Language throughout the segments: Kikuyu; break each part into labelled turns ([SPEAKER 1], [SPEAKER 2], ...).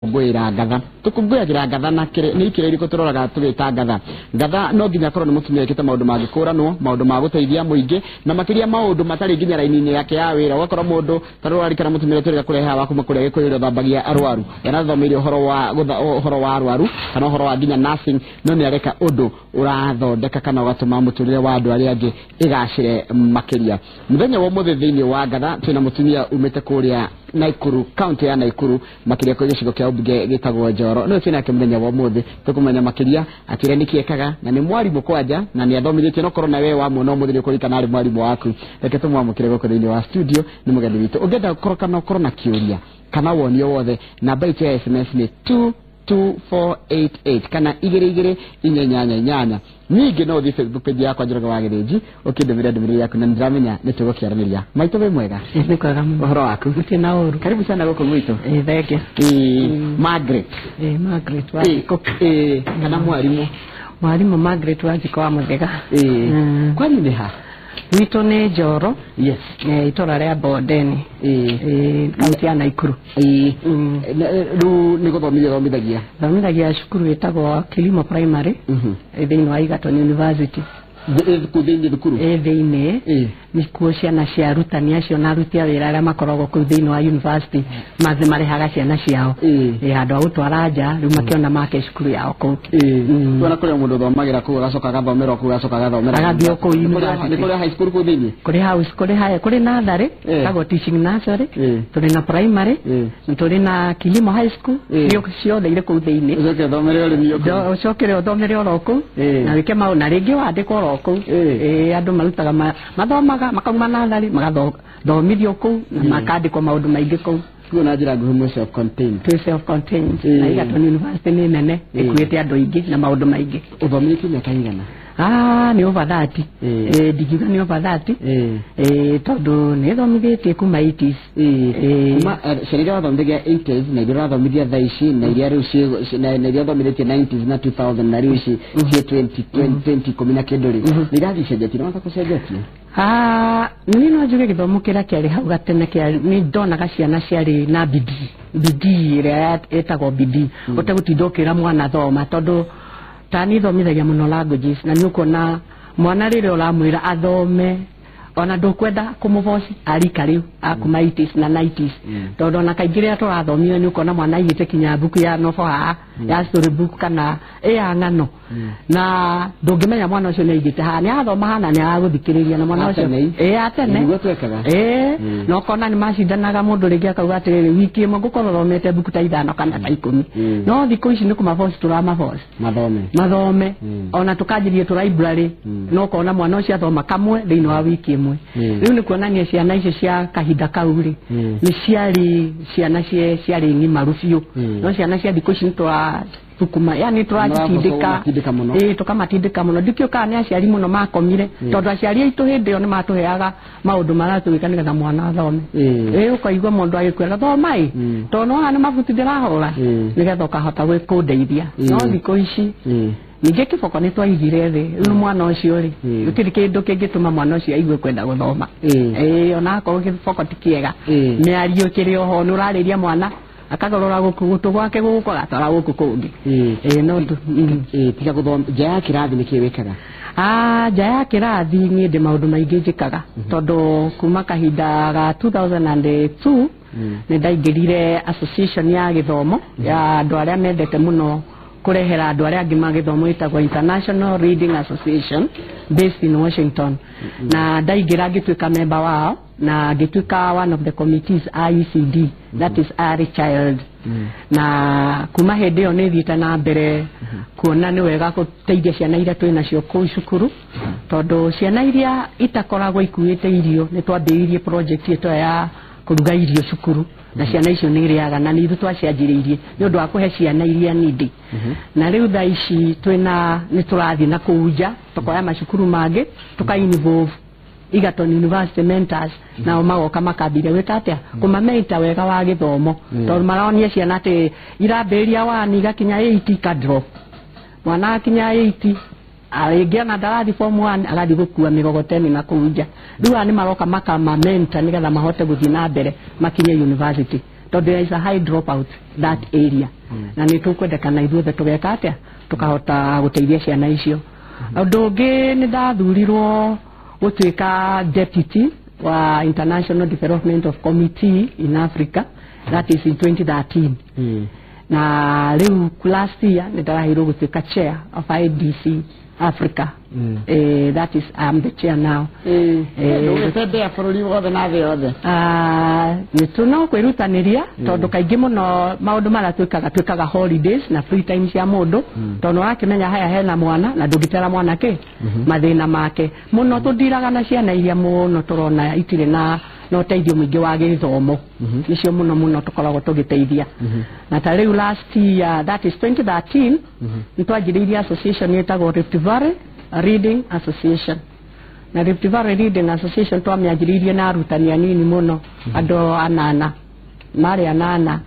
[SPEAKER 1] Gũkũngũĩra ngatha, tũkũngũyagĩra ngatha na nĩ ikĩro irĩkũ tũroraga tũgĩta ngatha? Ngatha no nginya akorwo nĩ mũtumia wĩkĩte maũndũ mangĩkũranwo, maũndũ ma gũteithia mũingĩ, na makĩria maũndũ matarĩ nginya raini-inĩ yake ya wĩra. Ũgakora mũndũ ta rĩu ũrarikana mũtumia ũrĩa tũrĩga kũrehe haha wa kuma kũrĩa Gĩkũyũ, ũrĩa ũthambagia arwaru, arathomeire ũhoro wa ũhoro wa arwaru kana ũhoro wa nginya nursing, no nĩ areka ũndũ ũrathondeka kana ũgatũma mũtũrĩre wa andũ arĩa angĩ ĩgacĩre makĩria. Mũthenya wa ũmũthĩ thĩinĩ wa ngatha twĩna mũtumia umĩte kũrĩa Naikuru, kaunti ya Naikuru, makĩria kwĩ gĩcigo kĩa ũmbunge gĩtagwo Njoro. Nĩwe twĩ nake mũthenya wa ũmũthĩ, tũkũmenya makĩria atwĩre nĩkĩ ekaga, na nĩ mwarimũ kwanja na nĩ athomithĩtie, no korwo na we wamuona ũmũthĩ nĩ ũkũririkana arĩ mwarimũ waku. Reke tũmwamũkĩre gũkũ thĩinĩ wa studio, nĩ mũgeni witũ. Ũngĩenda gũkorwo kana ũkorwo na kĩũria kana woni o wothe, namba itũ ya SMS nĩ 22488 kana 22488. Ningĩ no ũthiĩ Facebook page yakwa, Njoroge wa Gĩthĩnji, ũkĩndũmĩre ndũmĩrĩri yaku na nĩndĩramenya nĩ tũgũkĩaranĩria. Maitũ, wĩ mwega?
[SPEAKER 2] Nĩ kwega mũno.
[SPEAKER 1] Ũhoro waku?
[SPEAKER 2] Gũtirĩ na ũru.
[SPEAKER 1] Karibu sana gũkũ gwitũ.
[SPEAKER 2] Ĩ, thengiũ.
[SPEAKER 1] Ĩĩ, Margaret.
[SPEAKER 2] Ĩ, Margaret Wanjikũ.
[SPEAKER 1] Ĩĩ, kana mwarimũ.
[SPEAKER 2] Mwarimũ Margaret Wanjikũ wa Mũthega.
[SPEAKER 1] Ĩĩ. Kwanyu nĩ ha?
[SPEAKER 2] Gwitũ nĩ Njoro, itũra rĩa Bondeni. Kaunti ya Naikuru.
[SPEAKER 1] Ĩĩ. Rĩu nĩ gũthomithia ũthomithagia?
[SPEAKER 2] Thomithagia cukuru ĩtagwo Kilimo Primary, thĩinĩ wa Egerton University.
[SPEAKER 1] Kũu thĩinĩ thukuru?
[SPEAKER 2] Ĩ thĩinĩ. Nĩkuo ciana cia arutani acio na aruti a wĩra arĩa makoragwo kũu thĩinĩ wa university mathi marehaga ciana ciao. Ĩ, handũ ha gũtwara nja, rĩu makĩona make cukuru yao kũu.
[SPEAKER 1] Tuona kũrĩa mũndũ ũthomagĩra kũu, agacoka agathomera kũu, agacoka agathomera
[SPEAKER 2] Agathiĩ o kũu
[SPEAKER 1] Nĩ
[SPEAKER 2] university.
[SPEAKER 1] Nĩ kũrĩa high school kũu thĩinĩ?
[SPEAKER 2] Kũrĩ house, kũrĩ high, kũrĩ nursery, ĩtagwo teaching nursery, tũrĩ na primary, na tũrĩ na Kilimo High School. Nĩ ciothe irĩ kũu thĩinĩ.
[SPEAKER 1] Ũcoke ũthomere ũrĩmi o kũu.
[SPEAKER 2] Ũcokere ũthomere oro kũu, na wĩke maũndũ na rĩngĩ wandĩkwo oro kũu. Ĩ, andũ marutaga mathomaga makauma nursery, magathomithio kũu na makandĩkwo maũndũ maingĩ kũu.
[SPEAKER 1] Kuo na njĩra nguhĩ mwĩ self contained.
[SPEAKER 2] Twĩ self contained. Na Egerton University nĩ nene, ĩkuĩte andũ aingĩ na maũndũ maingĩ.
[SPEAKER 1] Ũthomithĩtie mĩaka igana?
[SPEAKER 2] Ah, nĩ over 30. Ĩ, ndingiuga nĩ over 30. Ĩ, tondũ nĩ thomithĩtie kuma 80s.
[SPEAKER 1] Ĩĩ. Kuma ciana iria wathomithagia 80s na iria ũrathomithia thaa ici na iria rĩu na iria ũthomithĩtie 90s na 2000 na rĩu ici ciĩ 20 20 ikũmi na kĩndũ rĩ, nĩ irathiĩ icenjetie? Nĩ wata gũcenjetie?
[SPEAKER 2] Ah, niĩ no njuge gĩthomo kĩrĩa kĩarĩ hau gatene kĩarĩ, nĩ ndonaga ciana ciarĩ na bidii, bidii ĩrĩa ĩtagwo bidii, ũtegũtinda ũkĩra mwana thoma, tondũ ta niĩ thomithagia mũno languages, na nĩ ũkuona mwana rĩrĩa ũramwĩra athome ona ndũkwenda kũmũboci arika rĩu akuma 80s na 90s, tondũ ona kaingĩ rĩrĩa tũrathomithia nĩ ũkuona mwana aigĩte kinya mbuku ya nobo haha, ya story book kana ĩ ya ng'ano, na ndũngĩmenya mwana ũcio nĩ aigĩte haha, nĩ arathoma hana, nĩ aragũthikĩrĩria na mwana ũcio.
[SPEAKER 1] Atene.
[SPEAKER 2] Ĩ, atene.
[SPEAKER 1] Nĩguo twekaga.
[SPEAKER 2] Ĩ, na ũkona nĩ macindanaga, mũndũ rĩngĩ akauga atĩrĩrĩ, wiki ĩmwe ngũkorwo thomete mbuku ta ithano kana ta 10. No thikũ ici nĩ kũmaboci, tũramaboci
[SPEAKER 1] mathome.
[SPEAKER 2] Mathome. Ona tũkanjirie tũ library, no ũkona mwana ũcio athoma kamwe thĩinĩ wa wiki ĩmwe. Rĩu nĩ kuonania ciana icio cia kahinda kau rĩ, nĩ ciarĩ ciana ciarĩ ng'imaru biũ. No ciana cia thikũ ici nĩ tũrathukuma, yani tũracitindĩka.
[SPEAKER 1] Mũratindĩka mũno.
[SPEAKER 2] Ĩ, tũkamatindĩka mũno. Ndikĩũĩ kana nĩ aciari mũno makomire, tondũ aciari aitũ hĩndĩ ĩyo nĩ matũheaga maũndũ maratwĩka nĩgetha mwana athome. Ĩ, ũkaigua mũndũ agĩkwĩra, "Thoma ĩ, tondũ nĩwona nĩ mabuti ndĩrahũra, nĩgetha ũkahota kũndeithia." No thikũ ici, ningĩ kĩboko nĩ twaigire thĩ. Rĩu mwana ũcio rĩ, gũtirĩ kĩndũ kĩngĩtũma mwana ũcio aigue kwenda gũthoma. Ĩ, ona akorwo kĩboko ti kĩega, mĩario kĩrĩ oho, nĩ ũrarĩria mwana akagarũra gũkũ gũtũ gwake gũkũ, agatwara gũkũ kũngĩ. Ĩ, no
[SPEAKER 1] Ĩĩ, tiga gũthoma nja ya kĩrathi, nĩkĩ wĩkaga?
[SPEAKER 2] Ah, nja ya kĩrathi niĩ ndĩ maũndũ maingĩ njĩkaga, tondũ kuma kahinda ga 2002 nĩ ndaingĩrire association ya gĩthomo ya andũ arĩa mendete mũno kũrehera andũ arĩa angĩ magĩthomo, ĩtagwo International Reading Association based in Washington, na ndaingĩra ngĩtuĩka member wao na ngĩtuĩka one of the committees IECD, that is Early Child, na kuma hĩndĩ ĩyo nĩ thiĩte na mbere kuona nĩ wega gũteithia ciana iria twĩ nacio kũu cukuru, tondũ ciana iria itakoragwo ikuĩte irio, nĩ twambĩrĩirie project ĩto ya kũruga irio cukuru, na ciana icio nĩ irĩaga, na nĩ ithuĩ twacianjĩrĩirie nĩ ũndũ wa kũhe ciana iria nindi. Na rĩu thaa ici twĩna nĩ tũrathiĩ na kũu nja, tũkoya macukuru mangĩ, tũka involve Egerton University mentors, nao magoka makambĩrĩria gwĩka atĩa, kũmamenta wega wa gĩthomo, tondũ maronia ciana atĩ irambĩrĩria 1 igakinya 8 ikadrop. Mwana akinya 8 rĩngĩ ona ndarathi form 1, agathiĩ gũkua mĩgogoteni na kũu nja. Rĩu aya nĩ maroka makamamenta nĩgetha mahote gũthiĩ na mbere makinye university. Tondũ there is a high dropout that area. Na nĩ tũkwendekana ithuothe tũgeka atĩa, tũkahota gũteithia ciana icio. Ũndũ ũngĩ, nĩ ndathurirwo gũtuĩka deputy wa International Development of Committee in Africa, that is in 2013. Na rĩu last year nĩ ndaraheirwo gũtuĩka chair of IDC Africa. That is, I am the chair now.
[SPEAKER 1] Ndũgĩtembea bũrũri wothe na thĩ yothe.
[SPEAKER 2] Ah, nĩ no kwĩrutanĩria, tondũ kaingĩ mũno maũndũ marĩa twĩkaga, twĩkaga holidays na free time cia mũndũ, tondũ wakĩmenya haya hena mwana na ndũngĩtera mwana kĩ mathĩna make mũno. Tũndiraga na ciana iria mũno tũrona itirĩ na ũteithio mũingĩ wa gĩthomo, nĩcio mũno mũno tũkoragwo tũgĩteithia. Na ta rĩu last year, that is 2013, nĩ twanjĩrĩirie association ĩtagwo Rift Valley Reading Association. Na Rift Valley Reading Association twamĩanjĩrĩirie na arutani anini mũno, andũ anana, marĩ anana.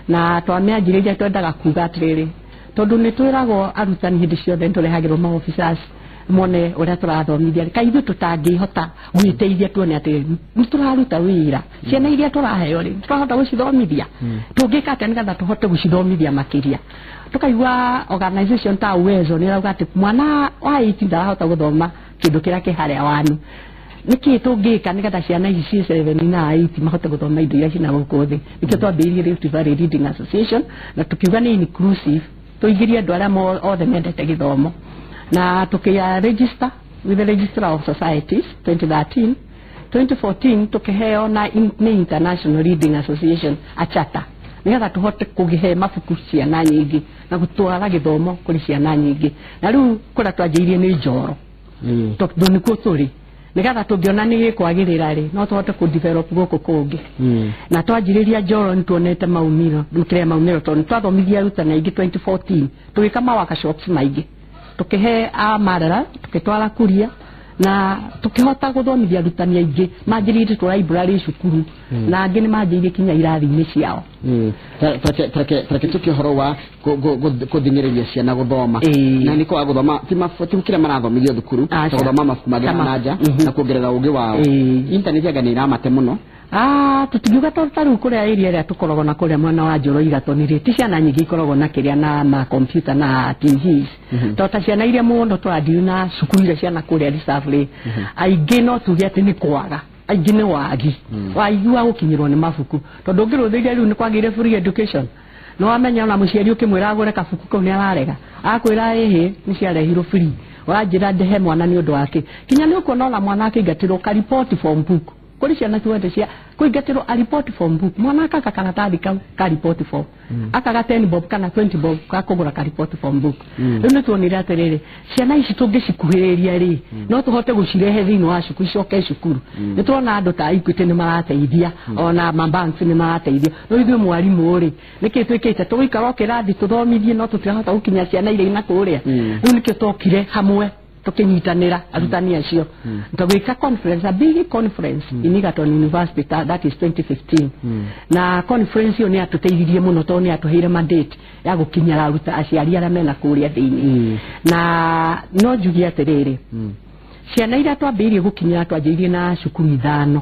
[SPEAKER 2] Na twamĩanjĩrĩirie twendaga kuga atĩrĩrĩ, tondũ nĩ twĩragwo arutani hĩndĩ ciothe nĩ tũrehagĩrwo maofficers mone ũrĩa tũrathomithia, kaĩ ithuĩ tũtangĩhota gwĩteithia tuone atĩ nĩ tũraruta wĩra? Ciana iria tũraheo rĩ, tũrahota gũcithomithia? Tũngĩka atĩa nĩgetha tũhote gũcithomithia makĩria? Tũkaigua organization ta Uwezo nĩ ĩrauga atĩ mwana wa 8 ndarahota gũthoma kĩndũ kĩrĩa kĩ harĩa wanu. Nĩkĩ tũngĩka nĩgetha ciana ici ciĩ 7 na 8 mahote gũthoma indo iria cina gũkũ thĩ? Nĩkĩo twambĩrĩirie Rift Valley Reading Association, na tũkiuga nĩ inclusive, tũingĩrie andũ arĩa othe mendete gĩthomo. Na tukia register with the Registrar of Societies 2013. 2014 tukiheo nĩ International Reading Association a charter, nĩgetha tũhote kũgĩhe mabuku ciana nyingĩ na gũtwara gĩthomo kũrĩ ciana nyingĩ. Na rĩu kũrĩa twanjĩirie nĩ Njoro, tondũ nĩkuo tũrĩ, nĩgetha tũngĩona nĩ gĩkwagĩrĩra rĩ, no tũhote kũ-develop gũkũ kũngĩ. Na twanjĩrĩria Njoro nĩ tuonete maumĩro, kĩrĩa maumĩro, tondũ nĩ twathomithirie arutani aingĩ 2014, tũgĩka ma workshops maingĩ, tũkĩhe a Marara, tũgĩtwara Kuria, na tũkĩhota gũthomithia arutani aingĩ. Manjĩrĩirie tũ library cukuru, na angĩ nĩ manjĩrĩirie kinya irathi-inĩ ciao.
[SPEAKER 1] Tareke tukie ũhoro wa kũthing'ĩrĩria ciana gũthoma. Na nĩ kwaga gũthoma, ti kĩrĩa marathomithio thukuru,
[SPEAKER 2] Aca.
[SPEAKER 1] ta gũthoma mabuku mangĩ
[SPEAKER 2] Tama.
[SPEAKER 1] na nja na kuongerera ũgĩ wao. Internet anga nĩ iramate mũno?
[SPEAKER 2] Ah, tũtingiuga, tondũ ta rĩu kũrĩa area ĩrĩa tũkoragwo na kũrĩa mwena wa Njoro Igatoni rĩ, ti ciana nyingĩ ikoragwo na kĩrĩa na ma computer na TVs, tondũ ta ciana iria mũno tũrandiru na cukuru iria ciana kũrĩa reserve rĩ, aingĩ no tuge atĩ nĩ kwaga, aingĩ nĩ wagi waigua gũkinyĩrwo nĩ mabuku, tondũ ũngĩrũthĩria rĩu nĩ kwagĩire free education. No wamenya ona mũciari ũkĩmwĩra agũre kabuku kau nĩ ararega, akwĩra ĩhĩ, nĩ ciarehirwo free, ũranjĩra ndĩhe mwana nĩ ũndũ wake? Kinya nĩ ũkuona ona mwana akĩingatĩrwo ka report form book. Kũrĩ ciana ciwete cia kũingatĩrwo a report form book, mwana akaka karatathi kau ka report form, akaga 10 bob kana 20 bob ka kũgũra ka report form book. Rĩu nĩ tuonire atĩrĩrĩ, ciana ici tũngĩcikuhĩrĩria rĩ, no tũhote gũcirehe thĩinĩ wa cukuru, icoke cukuru. Nĩ tuona andũ ta Equity nĩ marateithia, ona mabanks nĩ marateithia, no ithuĩ mwarimũ rĩ, nĩkĩ twĩkĩte? Tũgũikara o kĩrathi tũthomithie, no tũtirahota gũkinya ciana iria ina kũrĩa. Rĩu nĩkĩo twokire hamwe, tukinyitanĩra arutani acio, tũgĩka conference, a big conference in Egerton University, that is 2015. Na conference ĩyo nĩ yatũteithirie mũno, tondũ nĩ yatũheire mandate ya gũkinyĩra aruta aciari arĩa mena kũrĩa thĩinĩ. Na no njuge atĩrĩrĩ, ciana iria twambĩrĩirie gũkinyĩra, twanjĩrĩirie na cukuru ithano,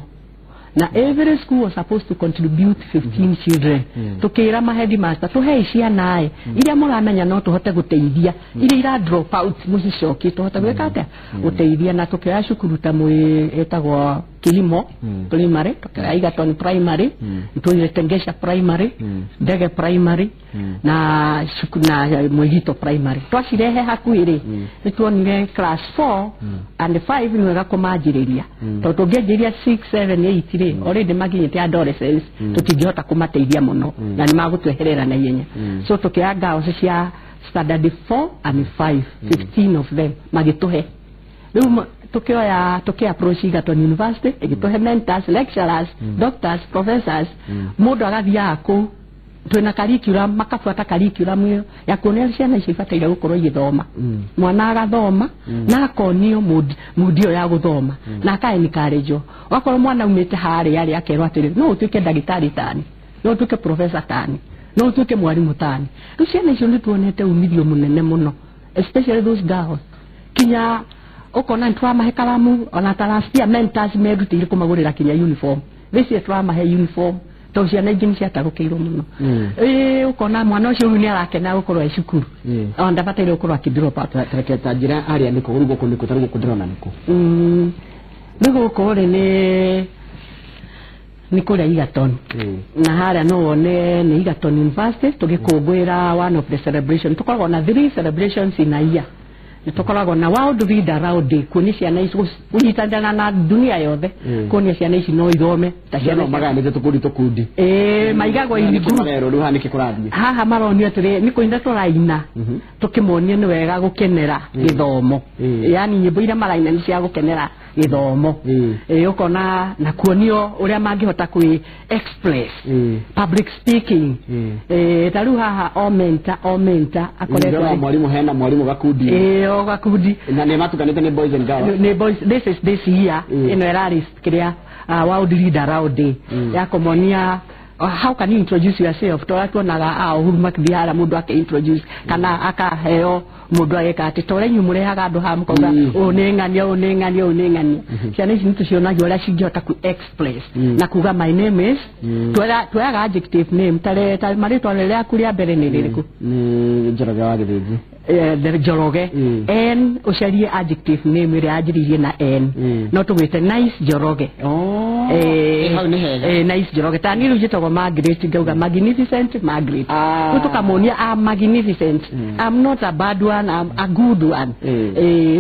[SPEAKER 2] na every school was supposed to contribute 15 children. Tukĩra ma headmaster, tũhei ciana ĩ iria mũramenya no tũhote gũteithia, iria ira drop out mũcicokie, tũhote gwĩka atĩa, gũteithia. Na tũkĩoya cukuru ta mwĩ ĩtagwo Kilimo Primary, tukĩoya Egerton Primary, nĩtuoire Tengesha Primary, Ndege Primary na na Mwĩgito Primary. Twacirehe hakuhĩ rĩ, nĩ tuonire class 4 and 5 nĩ wega kũmanjĩrĩria, tondũ tũngĩanjĩrĩria 6, 7, 8 rĩ, already makinyĩte adolescence, tũtingĩhota kũmateithia mũno na nĩ magũtweherera na ihenya. So tũkĩoya girls cia standard 4 and 5, 15 of them, magĩtũhe. Rĩu tukĩoya, tũkĩ approach Egerton University, ĩgĩtũhe mentors, lecturers, doctors, professors. Mũndũ agathiaga kũu, twĩna curriculum, makabuata curriculum ĩyo ya kuonia ciana icio ibataire gũkorwo igĩthoma. Mwana agathoma na akonio mood ĩyo ya gũthoma na aka encourage. Wakorwo mwana umĩte harĩa rĩ, akerwo atĩrĩ, no ũtuĩke ndagĩtarĩ tani, no ũtuĩke professor tani, no ũtuĩke mwarimũ tani. Rĩu ciana icio nĩ tuonete umithio mũnene mũno, especially those girls. Kinya ũkona nĩ tũramahe karamu, ona ta last year mentors merutĩire kũmagũrĩra kinya uniform. This year tũramahe uniform. Tondũ ciana ingĩ nĩ ciatarũkĩirwo mũno. Ũkona mwana ũcio rĩu nĩ arakena gũkorwo e cukuru. Ona ndabataire gũkorwo akĩ drop out.
[SPEAKER 1] Tareke ta njĩra harĩa nĩkũ, rĩu gũkũ nĩkũ, ta rĩu gũkũ ndĩrona nĩkũ?
[SPEAKER 2] Rĩu gũkũ rĩ nĩ kũrĩa Egerton. Na harĩa no wone nĩ Egerton University tũgĩkũngũĩra one of the celebration. Tũkoragwo na 3 celebrations in a year. Nĩ tũkoragwo na World Read Aloud Day, kuonia ciana ici kũnyitanĩra na dunia yothe, kuonia ciana ici no ithome ta ciana
[SPEAKER 1] magayanĩte tũkundi tũkundi.
[SPEAKER 2] Maigagwo in group.
[SPEAKER 1] Marerwo rĩu haha nĩkĩ kũrathiĩ?
[SPEAKER 2] Haha maronio atĩrĩ nĩ kũina tũraina, tũkĩmonia nĩ wega gũkenera gĩthomo. Yaani nyĩmbo iria maraina nĩ cia gũkenera gĩthomo. Ũkona na kuonio ũrĩa mangĩhota kwĩ express, public speaking. Ta rĩu haha o mentor akoretwo
[SPEAKER 1] mwarimũ, hena mwarimũ gakundi.
[SPEAKER 2] O gakundi.
[SPEAKER 1] Na nĩ matukanĩte nĩ boys and girls.
[SPEAKER 2] Nĩ boys. This is this year ĩno ĩrarĩ kĩrĩa World Read Aloud Day ya kũmonia how can you introduce yourself. Torĩa tuonaga Uhuru makĩthiĩ harĩa mũndũ ake introduce kana akaheo mũndũ ageka atĩ torĩa inyuĩ mũrehaga andũ haha mũkauga ũyũ nĩ ng'ania, ũyũ nĩ ng'ania, ũyũ nĩ ng'ania. Ciana ici nĩ tũcionagia ũrĩa cingĩhota ku express na kuga my name is, tuoyaga adjective name ta marĩtwa rĩaku rĩa mbere nĩ rĩrĩkũ?
[SPEAKER 1] Nĩ Njoroge wa Gĩthĩnji.
[SPEAKER 2] Njoroge. N ũcarie adjective name ĩrĩa yanjĩrĩirie na N. No tũgwĩte Nice Njoroge.
[SPEAKER 1] Hau nĩ hega.
[SPEAKER 2] Nice Njoroge. Ta niĩ rĩu njĩtagwo Margaret, ngauga magnificent Margaret. Rĩu tũkamonia I'm magnificent. I'm not a bad one, I'm a good one.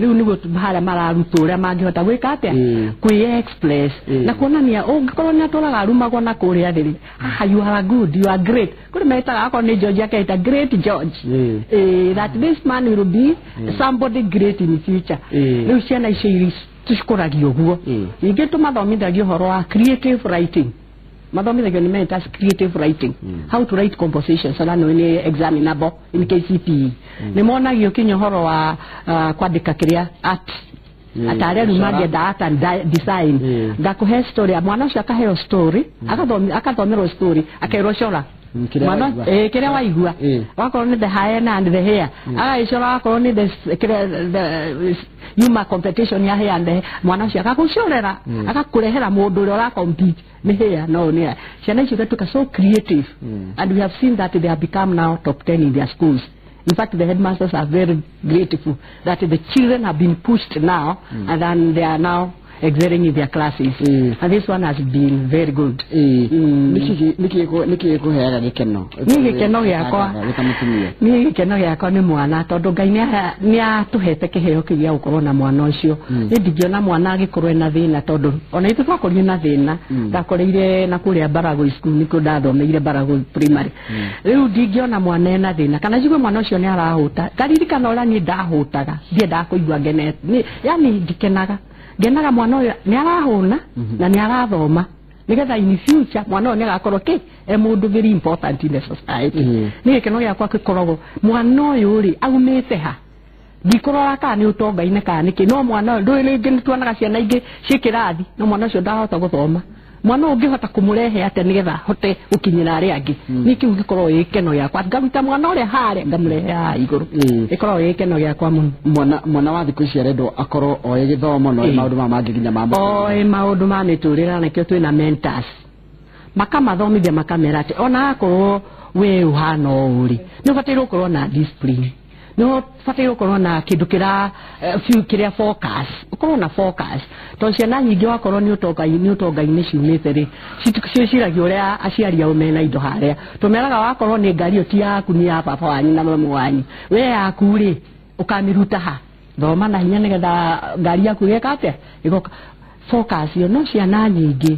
[SPEAKER 2] Rĩu nĩguo harĩa mararutwo ũrĩa mangĩhota gwĩka atĩa? Kwĩ express. Na kuonania ũngĩkorwo nĩ atũraga arumagwo na kũrĩa thĩ, haha you are good, you are great. Kũrĩ metaga akorwo nĩ George akeita Great George. That this man will be somebody great in future. Rĩu ciana icio tũcikũragia ũguo. Ningĩ tũmathomithagia ũhoro wa creative writing. Mathomithagio nĩ mentors creative writing. How to write compositions, na nĩ examinable in KCPE. Nĩ monagio kinya ũhoro wa kwandĩka kĩrĩa art. Atarĩa rĩu mangĩenda art and design. Ngakũhe story, mwana ũcio akaheo story, agathomerwo story, akerwo cora. Kĩrĩa waigua. Wakorwo nĩ the hyena and the hare, agagĩcora. Wakorwo nĩ the yuma competition ya hare and the hare, mwana ũcio agagũcorera, agakũrehera mũndũ ũrĩa ũra compete nĩ hare no nĩ. Ciana icio igatuĩka so creative, and we have seen that they have become now top 10 in their schools. In fact, the headmasters are very grateful that the children have been pushed now, and then they are now excelling in their classes. And this one has been very good.
[SPEAKER 1] Nĩkĩ gĩkũheaga gĩkeno?
[SPEAKER 2] Niĩ gĩkeno gĩakwa, niĩ gĩkeno gĩakwa nĩ mwana, tondũ Ngai nĩ atũhete kĩheo kĩu gĩa gũkorwo na mwana ũcio. Niĩ ndingĩona mwana agĩkorwo ena thĩna, tondũ ona ithuĩ twakorire na thĩna. Ndakoreire na kũrĩa Baragoi school, nĩkuo ndathomeire Baragoi primary. Rĩu ndingĩona mwana ena thĩna kana njigue mwana ũcio nĩ arahũta, ngaririkana ũrĩa niĩ ndahũtaga, ndiendaga kũigua ngenete, yani ndikenaga. Ngenaga mwana ũyũ nĩ arahũna na nĩ arathoma, nĩgetha in future mwana ũyũ nĩ agakorwo kĩ e mũndũ very important in the society. Nĩ gĩkeno gĩakwa gĩkoragwo mwana ũyũ rĩ aumĩte ha, ndikũrora kana nĩ ũtonga-inĩ kana nĩkĩ, no mwana ũyũ ndũĩ. Rĩngĩ nĩ tuonaga ciana ingĩ ciĩ kĩrathi no mwana ũcio ndahota gũthoma. Mwana ũyũ ũngĩhota kũmũrehe atĩa nĩgetha ahote gũkinyĩra arĩa angĩ? Nĩ kĩu gĩkoragwo gĩ gĩkeno gĩakwa, ngaruta mwana ũrĩa harĩa ngamũrehe haha igũrũ, ĩkoragwo gĩ gĩkeno gĩakwa mũno.
[SPEAKER 1] Mwana wa thikũ ici arendwo akorwo oĩ gĩthomo na oĩ maũndũ maya mangĩ nginya ma
[SPEAKER 2] oĩ maũndũ ma mĩtũrĩre, na nĩkĩo twĩna mentors makamathomithia, makamera atĩ ona akorwo we ũhana ũũ rĩ, nĩ ũbataire gũkorwo na discipline, nĩ ũbataire gũkorwo na kĩndũ kĩra few kĩrĩa focus, ũkorwo na focus, tondũ ciana nyingĩ wakorwo nĩ ũtonga-inĩ ciumĩte rĩ, ciĩciragia ũrĩa aciari ao mena indo harĩa. Tũmeraga wakorwo nĩ ngari ĩyo ti yaku, nĩ ya baba wanyu na mamu wanyu, we yaku rĩ ũkamĩruta ha? Thoma na hinya nĩgetha ngari yaku ĩgeka atĩa, ĩgoka. Focus ĩyo. No ciana nyingĩ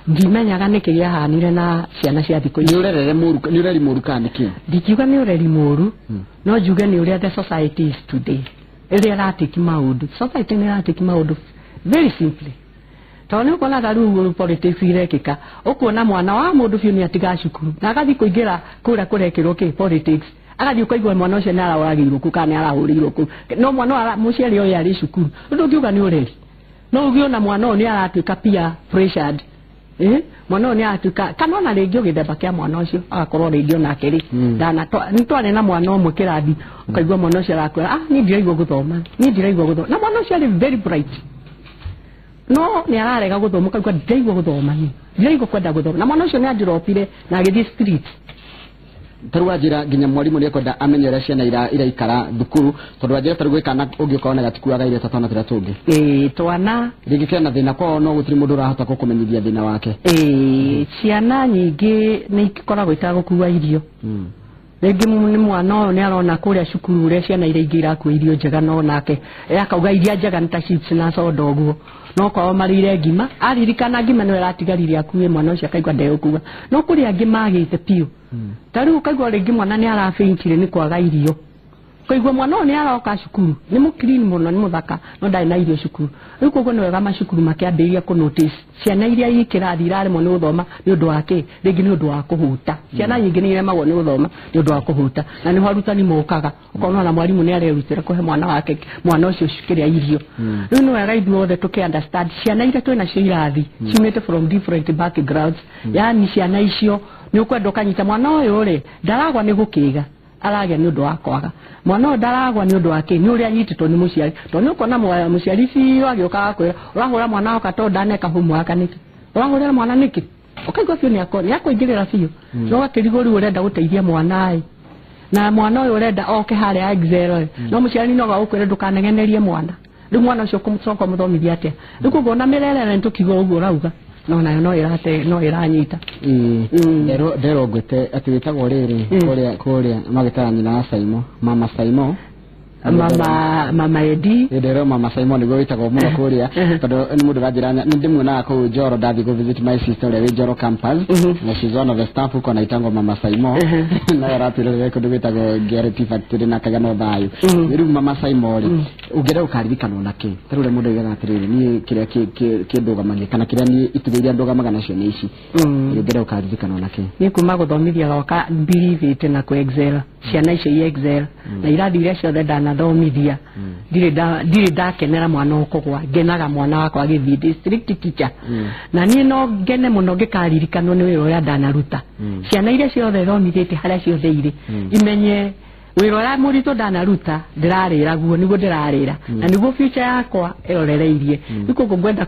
[SPEAKER 2] ndimenyaga nĩkĩ gĩahanire na ciana cia thikũ ici.
[SPEAKER 1] Nĩ ũrerere mũru, nĩ ũreri mũru kana nĩkĩ?
[SPEAKER 2] Ndingiuga nĩ ũreri mũru, no njuge nĩ ũrĩa the society is today, ĩrĩa ĩratĩki maũndũ. Society nĩ ĩratĩki maũndũ very simply, tondũ nĩ ũkuona ta rĩu politics irekĩka, ũkuona mwana wa mũndũ biũ nĩ atiga cukuru na agathiĩ kũingĩra kũrĩa kũrekĩrwo kĩ politics, agathiĩ ũkaigua mwana ũcio nĩ araũragĩirwo kũu kana nĩ arahũrĩirwo kũu, no mwana mũciari ũyũ arĩ cukuru. Rĩu ndũngiuga nĩ ũreri, no uge ona mwana ũyũ nĩ aratuĩka peer pressured. Mwana ũyũ nĩ aratuĩka kana ona rĩngĩ gĩthemba kĩa mwana ũcio agakorwo rĩngĩ onake rĩ ndana. Nĩ twarĩ na mwana ũmwe kĩrathi, ũkaigua mwana ũcio arakwĩra, "Ah, niĩ ndiraigua gũthoma, niĩ ndiraigua gũthoma," na mwana ũcio arĩ very bright. No nĩ ararega gũthoma ũkaigua ndiraigua gũthoma niĩ ndiraigua kwenda gũthoma na mwana ũcio nĩ andiropire na agĩthiĩ street.
[SPEAKER 1] Tarĩu wanjĩra nginya mwarimũ nĩ ekwenda amenye ũrĩa ciana iraikara thukuru tondũ wanjĩra tarĩu gwĩ kana ũngĩũka wone gatikuaga irio ta twana tũrĩa tũngĩ.
[SPEAKER 2] Ĩĩ twana
[SPEAKER 1] rĩngĩ kena thĩna kwao no gũtirĩ mũndũ ũrahota gũkũmenyithia thĩna wake.
[SPEAKER 2] Ĩĩ ciana nyingĩ nĩ ikoragwo itagũkua irio. Rĩngĩ nĩ mwana ũyũ nĩ arona kũrĩa cukuru ũrĩa ciana iria ingĩ irakua irio njega no nake akauga iria njega nĩ ta chips na soda ũguo no kwao marĩire ngima aririkana ngima nĩwe ĩratigarire akue mwana ũcio akaigua ndegũkua no kũrĩ angĩ magĩte biũ. Ta rĩu ũkaigua rĩngĩ mwana nĩ arabĩintire nĩ kwaga irio ũkaigua mwana ũyũ nĩ aroka cukuru nĩ mũclean mũno nĩ mũthaka no ndarĩ na irio cukuru. Rĩu koguo nĩ wega macukuru makĩambĩrĩria kũ notice ciana iria i kĩrathi iraremwo nĩ gũthoma nĩ ũndũ wa kĩ rĩngĩ nĩ ũndũ wa kũhũta. Ciana nyingĩ nĩ iremagwo nĩ gũthoma nĩ ũndũ wa kũhũta na nĩho arutani mokaga ũkona ona mwarimũ nĩ arerutĩra kũhe mwana wake mwana ũcio kĩrĩa irio. Rĩu nĩ wega ithuothe tũkĩ understand ciana iria twĩ nacio irathi ciumĩte from different backgrounds yani ciana icio nĩ ũkwenda ũkanyita mwana ũyũ rĩ ndaragwa nĩ gũkĩga aragĩa nĩ ũndũ wa kwaga mwana ũyũ ndaragwa nĩ ũndũ wa kĩ nĩ ũrĩa anyitĩtwo nĩ mũciari tondũ nĩ ũkuona mũciari biũ agĩũka agakwĩra ũrahũra mwana waka tondũ ndaneka homework nĩkĩ ũrahũrĩra mwana nĩkĩ ũkaigua biũ nĩ akũingĩrĩra biũ no ũgakĩrigwo rĩu ũrenda gũteithia mwana ĩ na mwana ũyũ ũrenda oke harĩa Excel ĩ no mũciari no agũkwĩre ndũkanegenerie mwana rĩu mwana ũcio ũkũmũcoka ũmũthomithia atĩa rĩu koguo ona mĩrerere nĩ tũkiuga ũguo ũrauga no nayo no ĩrate no ĩranyita.
[SPEAKER 1] Nderwo ngwĩte atĩ wĩtagwo rĩrĩ kũrĩa magĩtaga nyina wa Saimo mama Saimo
[SPEAKER 2] mama Edi
[SPEAKER 1] nderwo mama Saimo nĩguo wĩtagwo mũno kũrĩa tondũ nĩ mũndũ ũranjĩra nĩ ndĩmuonaga kũu Njoro ndathiĩ kũ visit my sister ũrĩa wĩ Njoro campus na she's one of the staff huko anaitangwo mama Saimo naye aratwĩrorere kũndũ gwĩtagwo Guarantee Factory na Kagano thayũ. Rĩu mama Saimo rĩ ũngĩenda gũkaririkanwo na kĩ ta rĩu ũrĩa mũndũ oigaga atĩrĩrĩ niĩ kĩrĩa kĩndũgamagia kana kĩrĩa niĩ itugĩ iria ndũgamaga nacio nĩ ici ũngĩenda gũkaririkanwo na kĩ?
[SPEAKER 2] Niĩ kuma gũthomithia gwakwa believe na kũ excel ciana icio i excel na irathi iria ciothe ndanathomithia ndirĩ ndakenera mwana ũkũgwa ngenaga mwana wakwa agĩthiĩ district teacher na niĩ no ngene mũno ngĩkaririkanwo nĩ wĩra ũrĩa ndanaruta. Ciana iria ciothe thomithĩtie harĩa ciothe irĩ imenye wĩra ũrĩa mũritũ ndanaruta ndĩrarĩra guo nĩguo ndĩrarĩra na nĩguo future yakwa ĩrorereirie. Rĩu koguo ngwenda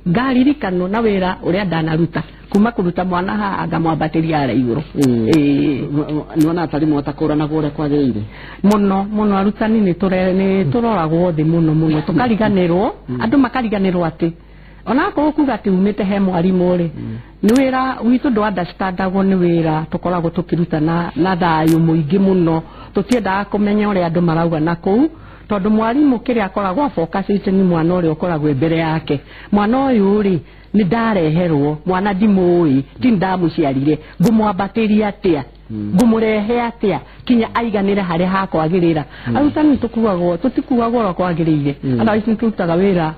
[SPEAKER 2] ngaririkanwo na wĩra ũrĩa ndanaruta kuma kũruta mwana haha ngamwambatĩria harĩa igũrũ.
[SPEAKER 1] Nĩwona atarimũ matakũranagwo ũrĩa kwagĩrĩire?
[SPEAKER 2] Mũno mũno arutani nĩ tũroragwo thĩ mũno mũno tũkariganĩrwo andũ makariganĩrwo atĩ onakorwo kuga atĩ umĩte he mwarimũ rĩ nĩ wĩra witũ ndũ understandagwo nĩ wĩra tũkoragwo tũkĩruta na thayũ mũingĩ mũno tũtiendaga kũmenya ũrĩa andũ marauga na kũu tondũ mwarimũ kĩrĩa akoragwo afocusĩte nĩ mwana ũrĩa ũkoragwo mbere yake. Mwana ũyũ rĩ nĩ ndareherwo mwana ndimũĩ ti ndamũciarire ngũmwambatĩria atĩa ngũmũrehe atĩa kinya aiganĩre harĩa hakwagĩrĩra. Arutani tũkuagwo tũtikuagwo ũrĩa kwagĩrĩire otherwise nĩ tũrutaga wĩra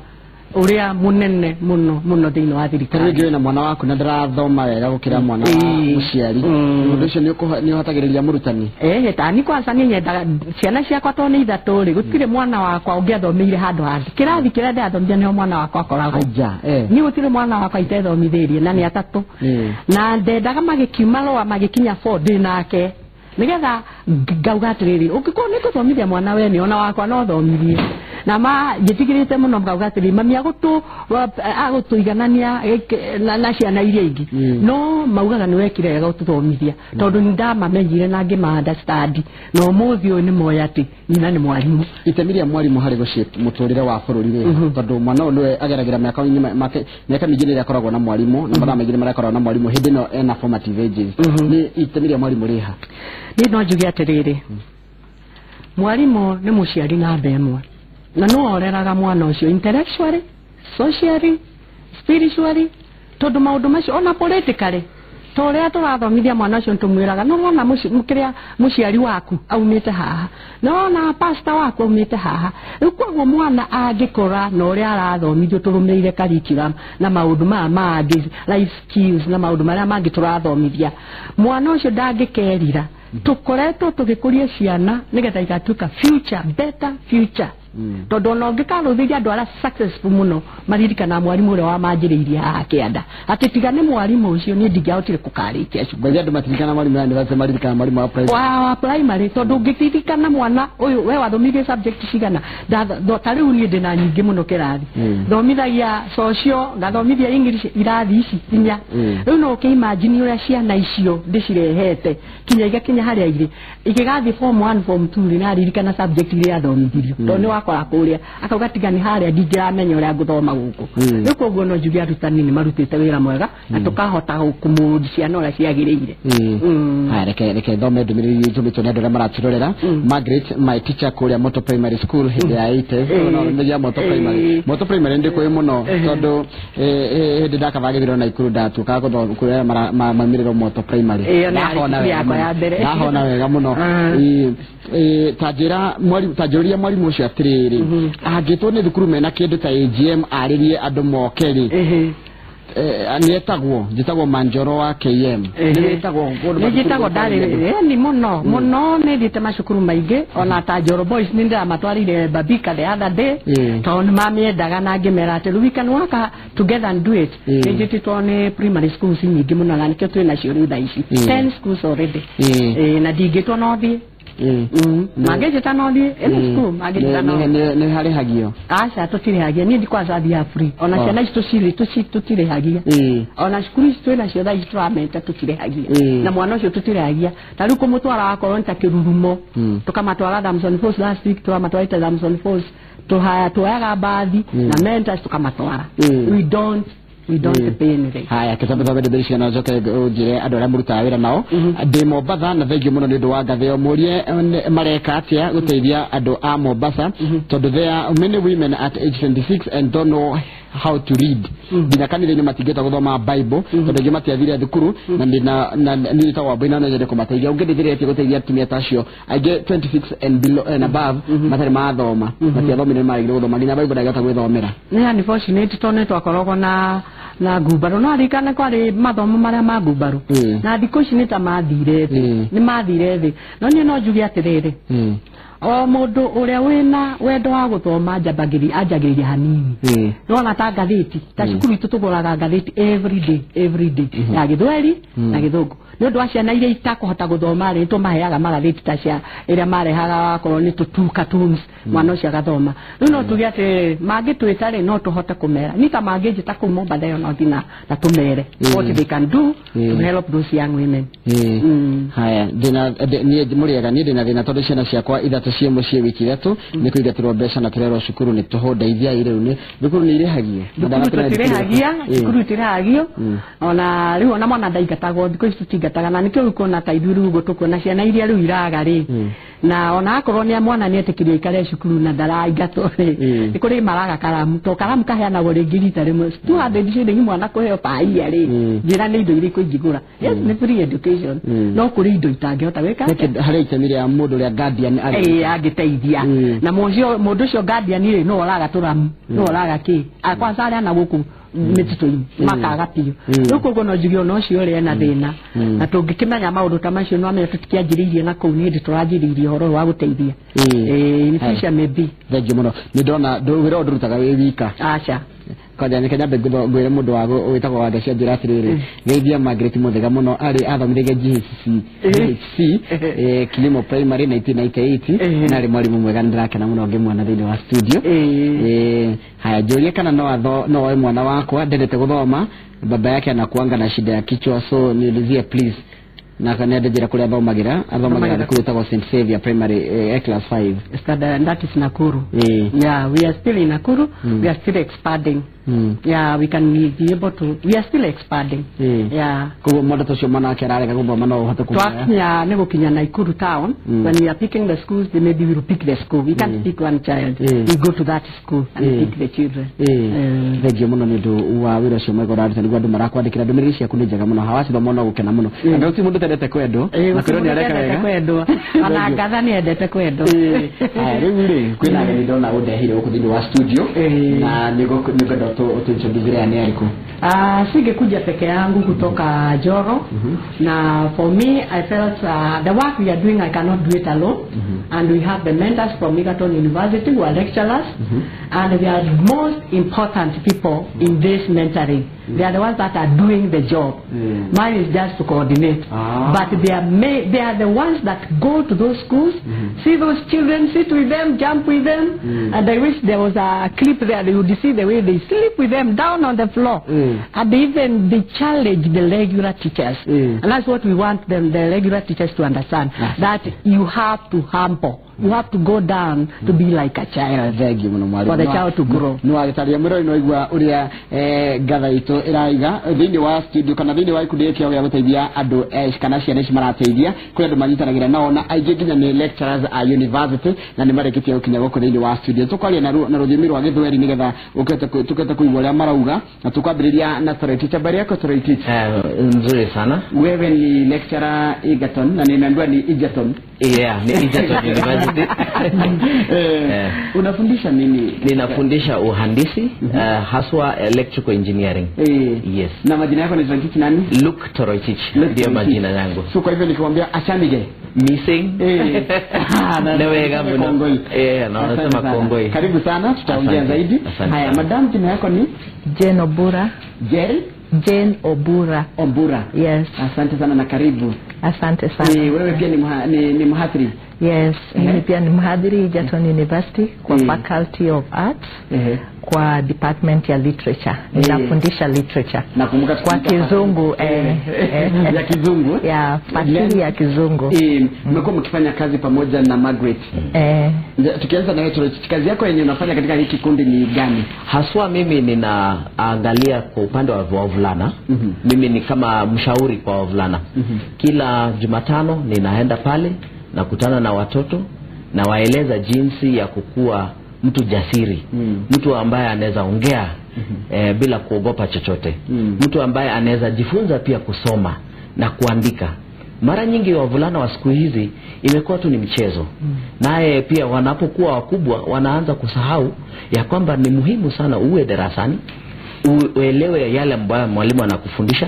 [SPEAKER 2] ũrĩa mũnene mũno mũno thĩinĩ wa thirikari.
[SPEAKER 1] Rĩngĩ wĩna mwana waku na ndarathoma wega gũkĩra mwana wa mũciari mũndũ ũcio nĩ ũhatagĩrĩria mũrutani?
[SPEAKER 2] Tani kwanza niĩ nyendaga ciana ciakwa tondũ nĩ ithatũ rĩ gũtirĩ mwana wakwa ũngĩathomeire handũ hangĩ kĩrathi kĩrĩa ndĩrathomithia nĩho mwana wakwa akoragwo. Niĩ gũtirĩ mwana wakwa itethomithĩirie na nĩ atatũ na ndendaga magĩkiuma rũa magĩkinya 4 ndĩ nake nigetha ngauga atĩrĩrĩ ũngĩkorwo nĩ ngũthomithia mwana wene ona wakwa no thomithie na ma njĩtigĩrĩte mũno ngauga atĩrĩrĩ mami agũtũiganania na ciana iria ingĩ no maugaga nĩ wekire wega gũtũthomithia tondũ nĩ ndamamenyire na ngĩma understand na ũmũthĩ ũyũ nĩ moĩ atĩ nyina nĩ mwarimũ.
[SPEAKER 1] Itemi rĩa mwarimũ harĩ gũshape mũtũrĩre wa bũrũri rĩ tondũ mwana ũyũ nĩwe ageragĩra mĩaka mĩingĩ rĩrĩa akoragwo na mwarimũ na mathaa maingĩ marĩa akoragwo na mwarimũ hĩndĩ ĩno ena formative ages nĩ itemi rĩa mwarimũ rĩha?
[SPEAKER 2] Niĩ no njuge atĩrĩrĩ mwarimũ nĩ mũciari namba ĩmwe na no oreraga mwana ũcio intellectually, socially, spiritually tondũ maũndũ macio ona politically ta ũrĩa tũrathomithia mwana ũcio nĩtũmwĩraga nĩ ũrona kĩrĩa mũciari waku aumĩte haha nĩ ũrona pastor waku aumĩte haha. Rĩu koguo mwana angĩkũra na ũrĩa arathomithio tũrũmĩrĩire curriculum na maũndũ maya mangĩ life skills na maũndũ marĩa mangĩ tũrathomithia mwana ũcio ndangĩkerira. Tũkoretwo tũgĩkũria ciana nĩgetha igatuĩka future better future Tondũ ona ũngĩkarũthĩria andũ arĩa successful mũno maririkana mwarimũ ũrĩa wamanjĩrĩirie haha kĩanda atĩ tiga nĩ mwarimũ ũcio niĩ ndingĩahotire kũkarĩkia cukuru.
[SPEAKER 1] Ngoja andũ matirikana mwarimũ wa university, maririkana mwarimũ wa primary.
[SPEAKER 2] Wa primary, tondũ ũngĩririkana mwana ũyũ we wathomirie subject cigana, ta rĩu niĩ ndĩna nyingĩ mũno kĩrathi, thomithagia social, ngathomithia English irathi ici inya. Rĩu no ũkĩimagine ũrĩa ciana icio ndĩcirehete kinya igakinya harĩa irĩ igĩgathiĩ form 1 form 2 rĩ, naririkana subject iria athomithirio tondũ nĩ wakora kũrĩa akauga tiga nĩ harĩa ndingĩramenya ũrĩa ngũthoma gũkũ. Rĩu koguo no njuge arutani nĩ marutĩte wĩra mwega na tũkahota kũmũndi ciana ũrĩa ciagĩrĩire.
[SPEAKER 1] Haya, reke thome ndũmĩrĩri ĩtũmĩtwo nĩ andũ arĩa maratũrorera. Margaret, my teacher kũrĩa Moto Primary School hĩndĩ ya 80s, ya Moto Primary. Moto Primary ndĩkũĩ mũno tondũ hĩndĩ ndakaba gĩthurano Naikuru ndatuĩkaga kũrĩa maumĩrĩro Moto Primary. Ndahona wega mũno. Ta njĩra mwarimu, ta njũria mwarimu ũcio atĩrĩrĩ, angĩtwo nĩ thukuru mena kĩndũ ta AGM arĩrie andũ moke rĩ, nĩetagwo njĩtagwo Manjoro wa KM, nĩwĩtagwo
[SPEAKER 2] kũndũ? Nĩnjĩtagwo ndarĩ ni mũno mũno, nĩthiĩte macukuru maingĩ ona ta Njoro Boys nĩ ndĩramatwarire Babika the other day tondũ nĩ mamĩendaga na ngĩmera atĩ we can work together and do it. Nĩnjĩtĩtwo nĩ primary schools nyingĩ mũno na nĩkĩo twĩ nacio rĩu thaa ici 10 schools already, na ndingĩtwo no thiĩ mangĩnjĩta no thiĩ any school mangĩnjĩta no.
[SPEAKER 1] Nĩ harĩhagio?
[SPEAKER 2] Aca, tũtirĩhagia, niĩ ndikwaca thiaga free, ona ciana ici tũtirĩhagia, ona cukuru ici twĩ nacio thaa ici tũrameta tũtirĩhagia, na mwana ũcio tũtirĩhagia. Ta rĩu kũmũtwara wakorwo nĩ ta kĩrurumo, tũkamatwara Thamson Falls last week, tũramatwarĩte Thamson Falls, tuoyaga mbathi na mentors tũkamatwara. We don't pay anything.
[SPEAKER 1] Haya, kĩtambe thome ndũmĩrĩri ciana njoke ũnjĩre andũ arĩa mũrutaga wĩra nao. Ndĩ Mombatha na thengiũ mũno nĩ ũndũ wa ngathĩ ĩyo, mũrie mareka atĩa gũteithia andũ a Mombasa, tondũ there are many women at age 26 and don't know how to read, nginya kanitha-inĩ matingĩhota gũthoma Bible tondũ aingĩ matiathire thukuru, na niĩ njĩtagwo Wambui na no nyende kũmateithia. Ũngĩndeithĩrĩria atĩa gũteithia atumia ta acio aingĩ 26 and below and above matarĩ mathoma, matiathomire, nĩmaregire gũthoma, nginya Bible ndangĩhota gwĩthomera?
[SPEAKER 2] Nĩ unfortunate tondũ nĩ twakoragwo na ngumbarũ, no aririkane kwarĩ mathomo marĩa ma ngumbarũ na thikũ ici nĩ ta mathire thĩ, nĩ mathire thĩ. No niĩ no njuge atĩrĩrĩ, o mũndũ ũrĩa wĩna wendo wa gũthoma anjagĩrĩria hanini. Nĩwona ta ngathĩti ta cukuru itũ tũgũraga ngathĩti every day, every day, ya Gĩthweri na Gĩthũngũ, nĩ ũndũ wa ciana iria itakũhota gũthoma rĩ, tũmaheaga magathĩti ta cia ĩrĩa marehaga wakorwo nĩ tũtu cartoons, mwana ũcio agathoma. Rĩu no tuge atĩ mangĩtwĩta rĩ, no tũhote kũmera ni ta mangĩnjĩta kũu Mombatha ĩyo no thiĩ na tũmere what they can do to help those young women.
[SPEAKER 1] Haya, ndĩna niĩ mũrĩega, niĩ ndĩna thĩna tondũ ciana ciakwa ithatũ ciĩ mũciĩ wiki ithatũ nĩ kũingatĩrwo mbeca na tũrerwo cukuru nĩ tũhũ, ndeithiai. Rĩu nĩ thukuru nĩ irĩhagio?
[SPEAKER 2] Thukuru tũtirĩhagia, cukuru itirĩhagio, ona rĩu ona mwana ndaingatagwo, thikũ ici tũtingataga, na nĩkĩo rĩu kuona ta ithuĩ rĩu ũguo tũkuona ciana iria rĩu iraga rĩ, na ona akorwo nĩ mwana nĩ etĩkĩrio aikare cukuru na ndaraingatwo rĩ, nĩ kũrĩ maraga karamu, to karamu kaheanagwo rĩngĩ rita rĩmwe 200 ciringi mwana kũheo paia rĩ, njĩra nĩ indo irĩkũ ingĩgũra? Yes, nĩ free education, no kũrĩ indo itangĩhota gwĩka.
[SPEAKER 1] Harĩ itemi rĩa mũndũ ũrĩa guardian
[SPEAKER 2] arĩ angĩteithia, na mũndũ ũcio guardian rĩ, no oraga tũramu, no oraga kĩ kwanza arĩa na gũkũ mĩtitũ-inĩ makaga biũ. Rĩu koguo no njuge ona ũcio ũrĩa ena thĩna, na tũngĩkĩmenya maũndũ ta macio, no amenya tũtikĩanjĩrĩirie na kũu, nĩ hĩndĩ tũranjĩrĩirie ũhoro ũyũ wa gũteithia. In future maybe.
[SPEAKER 1] Thengiũ mũno, nĩ ndona wĩra ũyũ ndũrutaga wĩ wika.
[SPEAKER 2] Aca.
[SPEAKER 1] Kwanja nĩ nyambe ngwĩre mũndũ wa wĩtagwo Wanga cia njĩra atĩrĩrĩ, geithia Margaret Mũthega mũno, arĩ athomithagia GHC Kilimo Primary 1998, na arĩ mwarimũ mwega, nĩ ndĩrakena mũno ngĩmuona thĩinĩ wa studio. Haya, njũrie kana no oe mwana wakwa ndendete gũthoma, baba yake anakuanga na shida ya kichwa, so niulizie please, na nende njĩra kũrĩa athomagĩra thukuru ĩtagwo St Xavier Primary, class 5.
[SPEAKER 2] That is Nakuru. Yeah, we are still in Nakuru. We are still expanding. Yeah, we can be able to, we are still expanding. Yeah.
[SPEAKER 1] Koguo mwana ũcio mwana wake ararega gũthoma no ũhote kũmuoya?
[SPEAKER 2] Twakinya nĩ gũkinya Nakuru town, when we are picking the schools, then maybe we will pick the school. We can't pick one child. We go to that school and pick the children.
[SPEAKER 1] Thengiũ mũno nĩ ũndũ wa wĩra ũcio mwega ũraruta, nĩguo andũ marakwandĩkĩra, ndũmĩrĩri ciaku nĩ njega mũno, hawacithoma no gũkena mũno. Andũ ti mũndũ kĩendete kwendwo. Na kwĩrwo nĩ areka wega.
[SPEAKER 2] Kwendwo ona ngatha nĩ endete kwendwo.
[SPEAKER 1] Haya, rĩu rĩ kwĩna ageni ndona ũndehire gũkũ thĩinĩ wa studio na nĩngwenda ũtũintroduce nĩ arĩkũ.
[SPEAKER 2] Singekuja peke yangu kutoka Njoro. Na for me I felt the work we are doing I cannot do it alone. And we have the mentors from Egerton University who are lecturers. And they are the most important people in this mentoring. They are the ones that are doing the job. Mine is just to coordinate. But they are the ones that go to those schools, see those children, sit with them, jump with them. And I wish there was a clip there. You would see the way they sleep with them down on the floor. And even they challenge the regular teachers. And that's what we want them, the regular teachers, to understand. That you have to humble. You have to go down to be like a child.
[SPEAKER 1] Thank you mũno mwarimu.
[SPEAKER 2] For the child to grow.
[SPEAKER 1] Nĩ wagĩtarĩria mwĩrori no igua ũrĩa ngatha itũ ĩraiga thĩinĩ wa studio kana thĩinĩ wa gĩkundi gĩkĩ gĩa gũteithia andũ kana ciana ici marateithia kũrĩ andũ manyitanagĩra nao na aingĩ nginya nĩ lecturers a university na nĩ marĩkĩtie gũkinya gũkũ thĩinĩ wa studio. Tũkwaria na rũthiomi rwa Gĩthweri nĩgetha ũkĩhote kũigua ũrĩa marauga na tũkwambĩrĩria na Toroitich. Habari yako Toroitich?
[SPEAKER 3] Nzuri sana.
[SPEAKER 1] Wewe ni lecturer Egerton na nimeambiwa ni Egerton.
[SPEAKER 3] Yeah, ni Egerton University.
[SPEAKER 1] Unafundisha nini?
[SPEAKER 3] Ninafundisha uhandisi, haswa electrical engineering. Yes.
[SPEAKER 1] Na majina yako ni Toroitich nani?
[SPEAKER 3] Luke Toroitich ndio majina yangu.
[SPEAKER 1] So kwa hivyo nikikwambia achanige
[SPEAKER 3] missing. Newega muno. Na wanasema Kongoi.
[SPEAKER 1] Karibu sana, tutaongea zaidi. Haya, madam, jina yako ni
[SPEAKER 4] Jane Obura. Jane Obura.
[SPEAKER 1] Obura.
[SPEAKER 4] Yes.
[SPEAKER 1] Asante sana na karibu.
[SPEAKER 4] Asante sana.
[SPEAKER 1] Wewe pia ni mhadhiri?
[SPEAKER 4] Yes, mimi pia ni mhadhiri Egerton University kwa Faculty of Arts, kwa Department ya Literature. Ninafundisha literature.
[SPEAKER 1] Nakumbuka
[SPEAKER 4] kwa Kizungu.
[SPEAKER 1] Ya Kizungu?
[SPEAKER 4] Ya, fasihi ya Kizungu.
[SPEAKER 1] Mmekuwa mkifanya kazi pamoja na Margaret. Tukianza na wewe, kazi yako yenye unafanya katika hiki kikundi ni gani?
[SPEAKER 3] Haswa mimi ninaangalia kwa upande wa wavulana. Mimi ni kama mshauri kwa wavulana. Kila Jumatano ninaenda pale nakutana na watoto na waeleza jinsi ya kukua mtu jasiri, mtu ambaye anaweza ongea bila kuogopa chochote, mtu ambaye anaweza jifunza pia kusoma na kuandika. Mara nyingi wavulana wa siku hizi imekuwa tu ni mchezo. Naye pia wanapokuwa wakubwa wanaanza kusahau ya kwamba ni muhimu sana uwe darasani, uelewe yale ambayo mwalimu anakufundisha.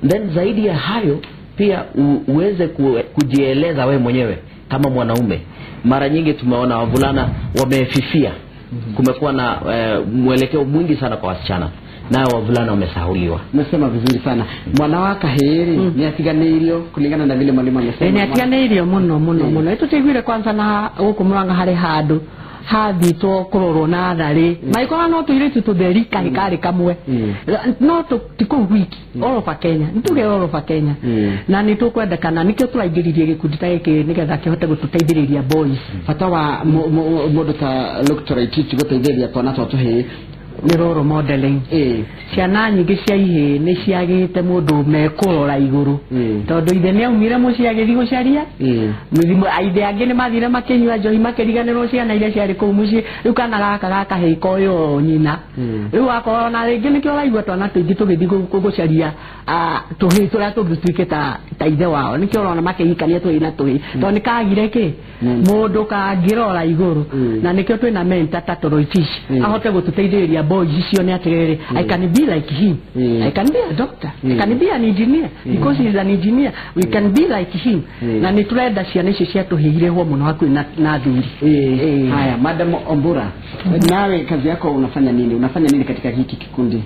[SPEAKER 3] Then zaidi ya hayo pia uweze kujieleza we mwenyewe kama mwanaume. Mara nyingi tumeona wavulana wamefifia. Kumekuwa na mwelekeo mwingi sana kwa wasichana, nao wavulana wamesahuliwa.
[SPEAKER 1] Umesema vizuri sana. Mwana wa kaheri ni atiganĩirio kulingana na vile mwalimu amesema.
[SPEAKER 2] Ni atiganĩirio muno muno muno. Ĩtũteiguire kwanza na gũkũ Murang'a harĩ handũ hathitwo kũrorwo na tharĩ maikora no tũirĩtu tũtheri kahĩ kamwe no ti kũu gwiki all over Kenya, nituge all over Kenya. Na nĩ tũkwendekana nĩkĩo tũraingĩririe gĩkundi ta gĩkĩ nĩgetha kĩhote gũtũteithĩrĩria boys.
[SPEAKER 1] Bata wa mũndũ ta Luke Toroitich gũteithĩrĩria twana twa tũhĩĩ
[SPEAKER 2] nĩ role modeling. Ciana nyingĩ cia ihĩĩ nĩ ciagĩte mũndũ mekũrora igũrũ, tondũ ithe nĩ aumire mũciĩ agĩthiĩ gũcaria. Ithe angĩ nĩ mathire makĩnyua njohi makĩriganĩrwo ciana iria ciarĩ kũu mũciĩ. Rĩu kana gaka gakahĩĩ koywo nyina. Rĩu akorwo na rĩngĩ nĩkĩo ũraigua twana tũingĩ tũgĩthiĩ gũcaria tũhĩĩ tũrĩa tũngĩtuĩke ta ithe wao. Nĩkĩo ũrona makĩhikania tũhĩĩ na tũhĩĩ, tondũ nĩ kagire kĩ mũndũ kangĩrora igũrũ. Na nĩkĩo twĩna mentor ta Toroitich ahote gũtũteithĩrĩria boys icio nĩ atĩrĩrĩ, I can be like him. I can be a doctor. I can be an engineer because he is an engineer. We can be like him. Na nĩ tũrenda ciana icio cia tũhĩirĩhwo mũno hakuhĩ na athuri.
[SPEAKER 1] Haya, Madam Ombura, nawe kazi yako unafanya nini? Unafanya nini katika hiki kikundi?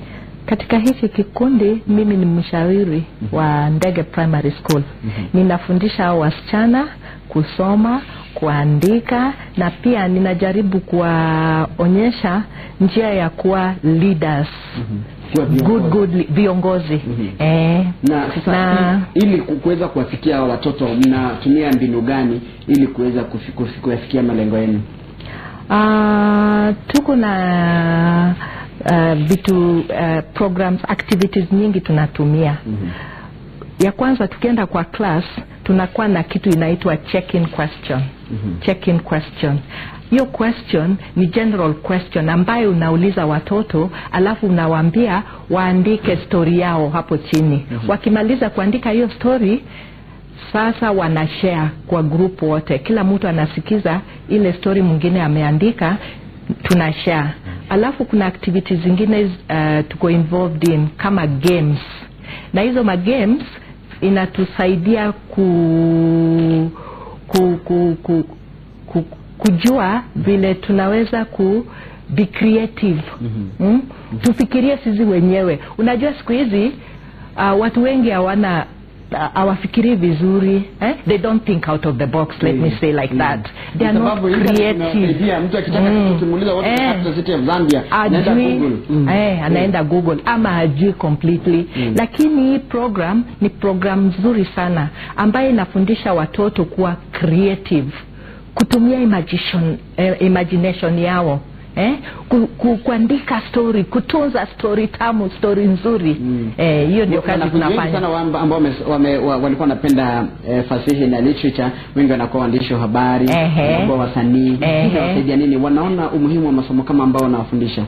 [SPEAKER 4] Katika hiki kikundi mimi ni mshauri wa Ndege Primary School. Ninafundisha wasichana kusoma, kuandika, na pia ninajaribu kuwaonyesha njia ya kuwa leaders. Good viongozi.
[SPEAKER 1] Na sasa ili kuweza kuwafikia watoto mnatumia mbinu gani ili kuweza kufikia malengo yenu?
[SPEAKER 4] Tuko na vitu programs, activities nyingi tunatumia. Ya kwanza, tukienda kwa class tunakuwa na kitu inaitwa check-in question. Check-in question. Hiyo question ni general question ambayo unauliza watoto, alafu unawaambia waandike story yao hapo chini. Wakimaliza kuandika hiyo story, Sasa wanashare kwa group wote, kila mtu anasikiza ile story mwingine ameandika, tunashare. Alafu kuna activities zingine tuko involved in kama games, na hizo ma games inatusaidia kujua vile tunaweza ku be creative. Tufikirie sisi wenyewe. Unajua siku hizi watu wengi hawana hawafikiri vizuri, eh? They don't think out of the box, let me say like that. They are not creative.
[SPEAKER 1] Mtu akitaka kitu what is the capital city of Zambia, anaenda Google.
[SPEAKER 4] Anaenda Google ama hajui completely. Lakini hii program ni program nzuri sana ambayo inafundisha watoto kuwa creative, kutumia imagination yao. Kuandika story, kutunza story tamu, story nzuri. Hiyo ndio kazi tunafanya.
[SPEAKER 1] Sana ambao walikuwa wanapenda fasihi na literature, wengi wanakuwa waandishi wa habari, wanakuwa wasanii. Inawasaidia nini? Wanaona umuhimu wa masomo kama ambao wanawafundisha.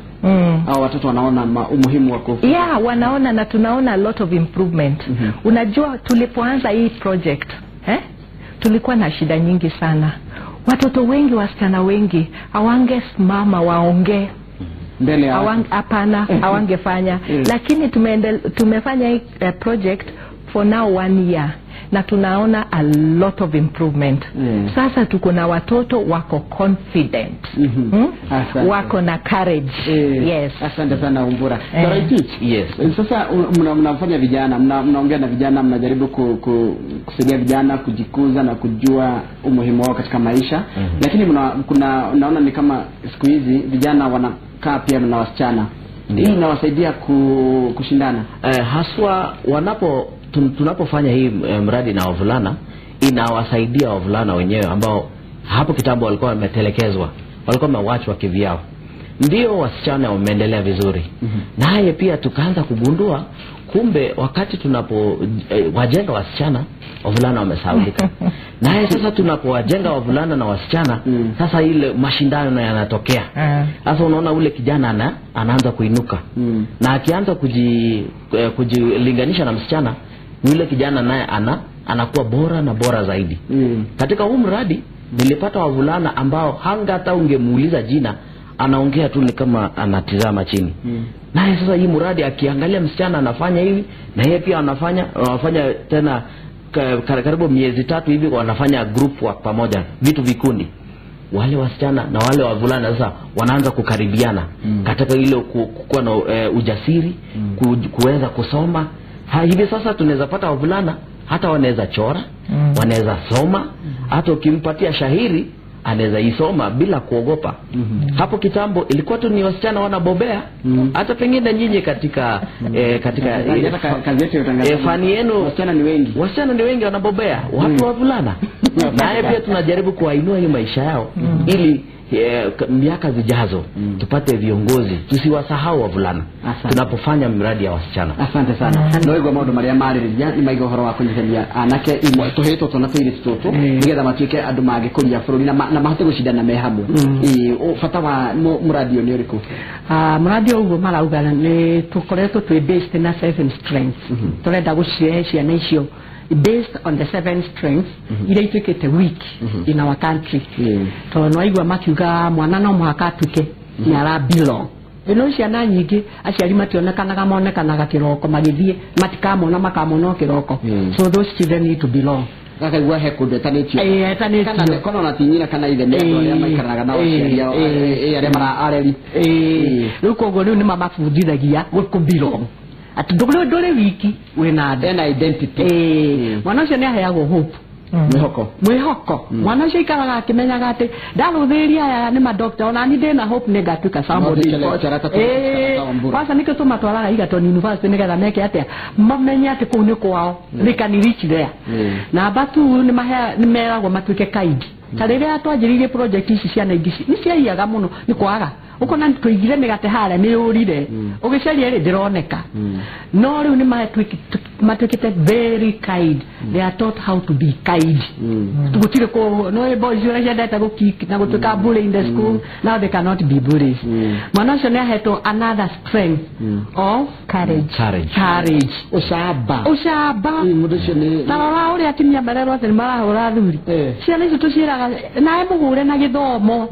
[SPEAKER 1] Au watoto wanaona umuhimu wa kufundisha?
[SPEAKER 4] Yeah, wanaona, na tunaona a lot of improvement. Unajua tulipoanza hii project, tulikuwa na shida nyingi sana. Watoto wengi, wasichana wengi hawangesimama waongee
[SPEAKER 1] mbele ya
[SPEAKER 4] hapana, hawangefanya. Lakini tumefanya hii project for now 1 year na tunaona a lot of improvement. Sasa tuko na watoto wako confident. Wako na courage. Yes.
[SPEAKER 1] Asante sana Umbura.
[SPEAKER 3] Yes.
[SPEAKER 1] Sasa mnafanya vijana, mnaongea na vijana, mnajaribu kusaidia vijana kujikuza na kujua umuhimu wao katika maisha. Lakini kuna naona ni kama siku hizi vijana wanakaa pia na wasichana. Hii inawasaidia kushindana.
[SPEAKER 3] Haswa tunapofanya hii mradi na wavulana, inawasaidia wavulana wenyewe ambao hapo kitambo walikuwa wametelekezwa, walikuwa wamewachwa kivyao. Ndio wasichana wameendelea vizuri. Naye pia tukaanza kugundua kumbe wakati tunapo wajenga wasichana, wavulana wamesahaulika. Naye sasa tunapowajenga wavulana na wasichana, sasa ile mashindano yanatokea. Sasa unaona ule kijana anaanza kuinuka. Na akianza kujilinganisha na msichana, yule kijana naye anakuwa bora na bora zaidi. Katika huu mradi nilipata wavulana ambao hanga hata ungemuuliza jina, anaongea tu ni kama anatizama chini. Naye sasa hii mradi akiangalia msichana anafanya hivi na yeye pia anafanya tena karibu miezi 3 hivi wanafanya group work pamoja, vitu vikundi. Wale wasichana na wale wavulana sasa wanaanza kukaribiana katika ile kuwa na ujasiri, kuweza kusoma. Hivi sasa tunaweza pata wavulana hata wanaweza chora, wanaweza soma, hata ukimpatia shahiri anaweza isoma bila kuogopa. Hapo kitambo ilikuwa tu ni wasichana wanabobea. Hata pengine nyinyi katika
[SPEAKER 1] kazi yetu ya utangazaji,
[SPEAKER 3] fani yenu,
[SPEAKER 1] wasichana ni wengi.
[SPEAKER 3] Wasichana ni wengi wanabobea, watu wavulana. Naye pia tunajaribu kuwainua hii maisha yao ili miaka zijazo tupate viongozi, tusiwasahau wavulana tunapofanya miradi ya wasichana.
[SPEAKER 1] Asante sana. No igwa maundu maria maririria ni maiga uhoro wa kunyitania anake tuhetwo twana tuiritu tutu nigetha matuike andu mangikuria bururi na mahote gucindana me hamwe. Bata wa muradi uyu ni uriku?
[SPEAKER 2] Muradi uguo marauga ni tukoretwo twi based na 7 strengths. Turenda gucirehe ciana icio based on the 7 strengths iria ituikite weak in our country. Tondu nwaigua makiuga mwana no muhaka atuike ni ara belong. Ino ciana nyingi aciari mationekanaga monekanaga kiroko magithie matikamona makamona kiroko. So those children need to belong.
[SPEAKER 1] Gakaigua he kundu etanĩtio.
[SPEAKER 2] Etanĩtio.
[SPEAKER 1] Kana ona ti nyina kana ithe nĩ andũ arĩa maikaranaga nao aciari ao, arĩa mara areri.
[SPEAKER 2] Rĩu koguo rĩu nĩ mamabundithagia gũkũ belong. Ati ndũrĩ wiki wĩna andũ.
[SPEAKER 1] Ena identity.
[SPEAKER 2] Mwana ũcio nĩ aheagwo hope. Mwĩhoko. Mwana ũcio aikaraga akĩmenyaga atĩ ndarũthĩria aya nĩ madoctor, ona niĩ ndĩna hope nĩ ngatuĩka somebody. Kwanza nĩkĩo tũmatwaraga Egerton University nĩgetha meke atĩa, mamenye atĩ kũu nĩ kwao, they can reach there. Namba 2 nĩ meragwo matuĩke kind. Ta rĩrĩa twanjĩrĩirie project ici ciana ingĩ nĩ ciaiyaga mũno nĩ kwaga. Ukona tuigire migate harĩa nĩ yũrire, ũgĩcaria rĩ ndĩroneka. No rĩu nĩ matuĩkĩte very kind. They are taught how to be kind. Gũtirĩ kũ no boys ũrĩa ciendete gũkick na gũtuĩka bully in the school, now they cannot be bullies. Mwana ũcio nĩ ahetwo another strength of
[SPEAKER 4] courage.
[SPEAKER 2] Courage.
[SPEAKER 1] Ũcamba. Mũndũ ũcio nĩ
[SPEAKER 2] ta rora ũrĩa atumia marerwo atĩ nĩ marahũra athuri. Ciana icio tũciĩraga nawe mũhũre na gĩthomo.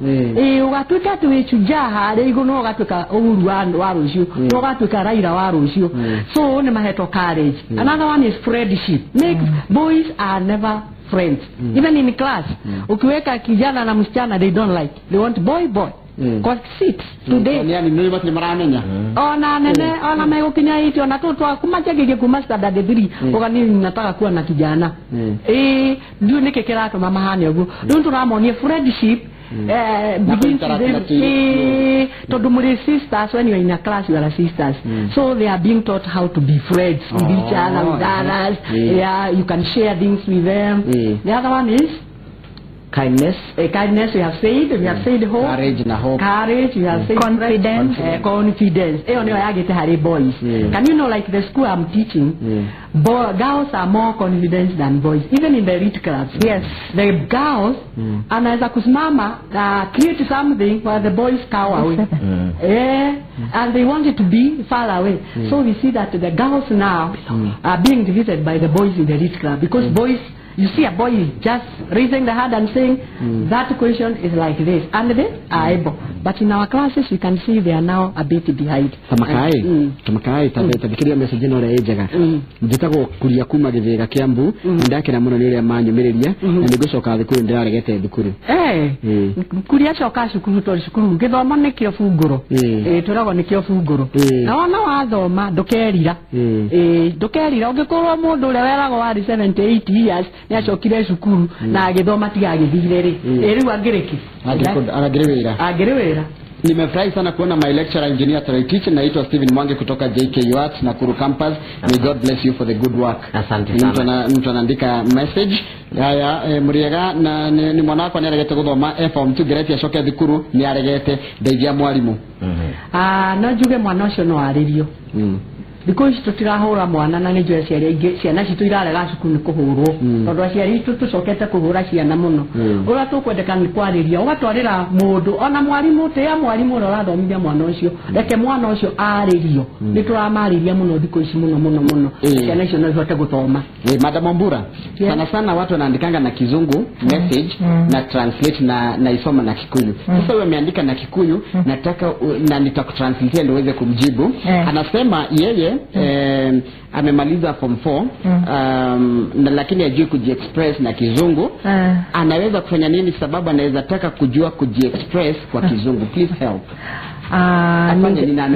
[SPEAKER 2] Ũgatuĩka atĩ wĩ shujaa harĩa igũrũ no ũgatuĩka Uhuru wa rũciũ, no ũgatuĩka Raila wa rũciũ. So nĩ mahetwo courage. Another one is friendship. Make boys are never friends. Even in class, ukiweka kijana na msichana they don't like. They want boy boy. Kwa 6 today.
[SPEAKER 1] Yani nĩ matirĩ maramenya.
[SPEAKER 2] Ona nene ona megũkinya 8 ona tu twa kuma chagige kuma standard 3 ũgani nataka kuwa na kijana. Ndiũ nĩkĩ kĩratũma mahane ũguo. Rĩu tũramonia friendship begins tondu muri sisters. When you are in a class you are sisters. So they are being taught how to be friends with each other, with others. Yeah, you can share things with them. The other one is
[SPEAKER 3] kindness.
[SPEAKER 2] Kindness we have said, we have said hope.
[SPEAKER 1] Courage na hope.
[SPEAKER 2] Courage, we have said
[SPEAKER 4] confidence.
[SPEAKER 2] Confidence. Eyo niyo yagite hari boys. Can you know, like the school I'm teaching, girls are more confident than boys, even in the elite clubs.
[SPEAKER 4] Yes.
[SPEAKER 2] The girls anaweza kusimama create something where the boys cower away. And they want it to be far away. So we see that the girls now are being defeated by the boys in the elite club, because boys, you see a boy is just raising the hand and saying, that question is like this, and they are able. But in our classes, we can see they are now a bit behind.
[SPEAKER 1] Tamakai, tabikiria message ĩno ũrĩa ĩ njega. Njĩtagwo Kuria kuma Gĩthĩga Kĩambu, ndakena mũno nĩ ũrĩa manyũmĩrĩria, na nĩngũcoka thukuru ndĩraregete thukuru.
[SPEAKER 2] Kuria coka cukuru tondũ cukuru gĩthomo nĩkĩo bungũro. Tũragwo nĩkĩo bungũro. Na wona wathoma ndũkerira. Ndũkerira ũngĩkorwo mũndũ ũrĩa weragwo warĩ 78 years nĩacokire cukuru na agĩthoma tiga agĩthire rĩ. Rĩu angĩrĩki?
[SPEAKER 1] Angĩrĩ wĩra. Nimefurahi sana kuona my lecturer engineer Toroitich. Naitwa Steven Mwangi kutoka JKUAT Nakuru campus. May God bless you for the good work.
[SPEAKER 3] Asante sana.
[SPEAKER 1] Mtu anaandika message. Haya, Muriega na ni mwana wakwa nĩaregete gũthoma form 2 grade acoke thukuru nĩaregete ndeithia mwarimu.
[SPEAKER 2] No njuge mwana ũcio no arĩrio. Because tutirahũra mwana na nĩnjũĩ aciari aingĩ ciana citũ irarega cukuru nĩ kũhũrwo tondũ aciari itũ tũcokete kũhũra ciana mũno. Ũrĩa tũkwendeka nĩ kwarĩria ũgatwarĩra mũndũ ona mwarimũ tĩa mwarimũ ũrĩa ũrathomithia mwana ũcio reke mwana ũcio arĩrio. Nĩ tũramarĩria mũno thikũ ici mũno mũno mũno ciana icio no ihote gũthoma.
[SPEAKER 1] Madam Wambura, sana sana watu wanaandikanga na Kizungu message na translate na isoma na Kikuyu. Sasa wewe umeandika na Kikuyu, nataka na nitakutranslate ndio uweze kumjibu. Anasema yeye amemaliza form 4 na lakini hajui kujiexpress na Kizungu. Anaweza kufanya nini sababu anaweza taka kujua kujiexpress kwa Kizungu? Please help.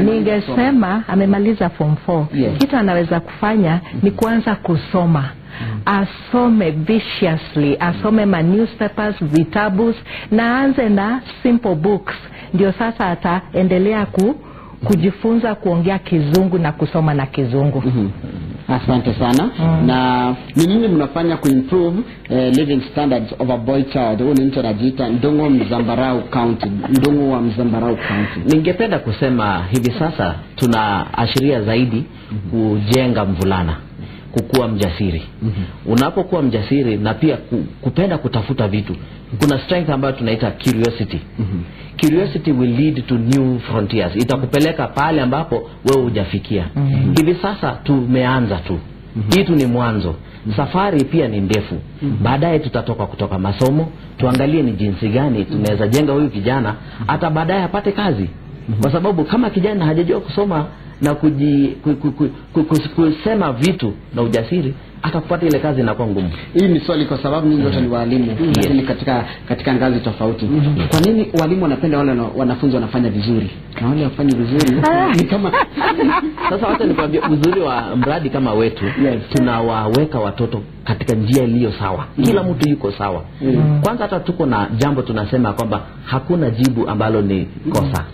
[SPEAKER 4] Ningesema amemaliza form 4.
[SPEAKER 1] Yes.
[SPEAKER 4] Kitu anaweza kufanya ni kuanza kusoma. Asome viciously, asome ma newspapers, vitabu, na aanze na simple books. Ndio sasa ataendelea kujifunza kuongea Kizungu na kusoma na Kizungu.
[SPEAKER 1] Asante sana. Na ni nini mnafanya kuimprove living standards of a boy child? Huyu ni mtu anajiita Ndungu Mzambarau County. Ndungu wa Mzambarau County.
[SPEAKER 3] Ningependa kusema hivi sasa tunaashiria zaidi kujenga mvulana kukuwa mjasiri. Unapokuwa mjasiri na pia kupenda kutafuta vitu, kuna strength ambayo tunaita curiosity. Curiosity will lead to new frontiers. Itakupeleka pale ambapo wewe hujafikia. Hivi sasa tumeanza tu. Hii tu ni mwanzo. Safari pia ni ndefu. Baadaye tutatoka kutoka masomo, tuangalie ni jinsi gani tunaweza jenga huyu kijana hata baadaye apate kazi. Kwa sababu kama kijana hajajua kusoma na kusema vitu na ujasiri, atakupata ile kazi inakuwa ngumu.
[SPEAKER 1] Hii ni swali kwa sababu nyinyi wote ni walimu, lakini katika ngazi tofauti. Kwa nini walimu wanapenda wale wanafunzi wanafanya vizuri na wale wafanye vizuri ni kama
[SPEAKER 3] sasa wacha nikwambie uzuri wa mradi kama wetu, tunawaweka watoto katika njia iliyo sawa. Kila mtu yuko sawa. Kwanza hata tuko na jambo tunasema kwamba hakuna jibu ambalo ni kosa.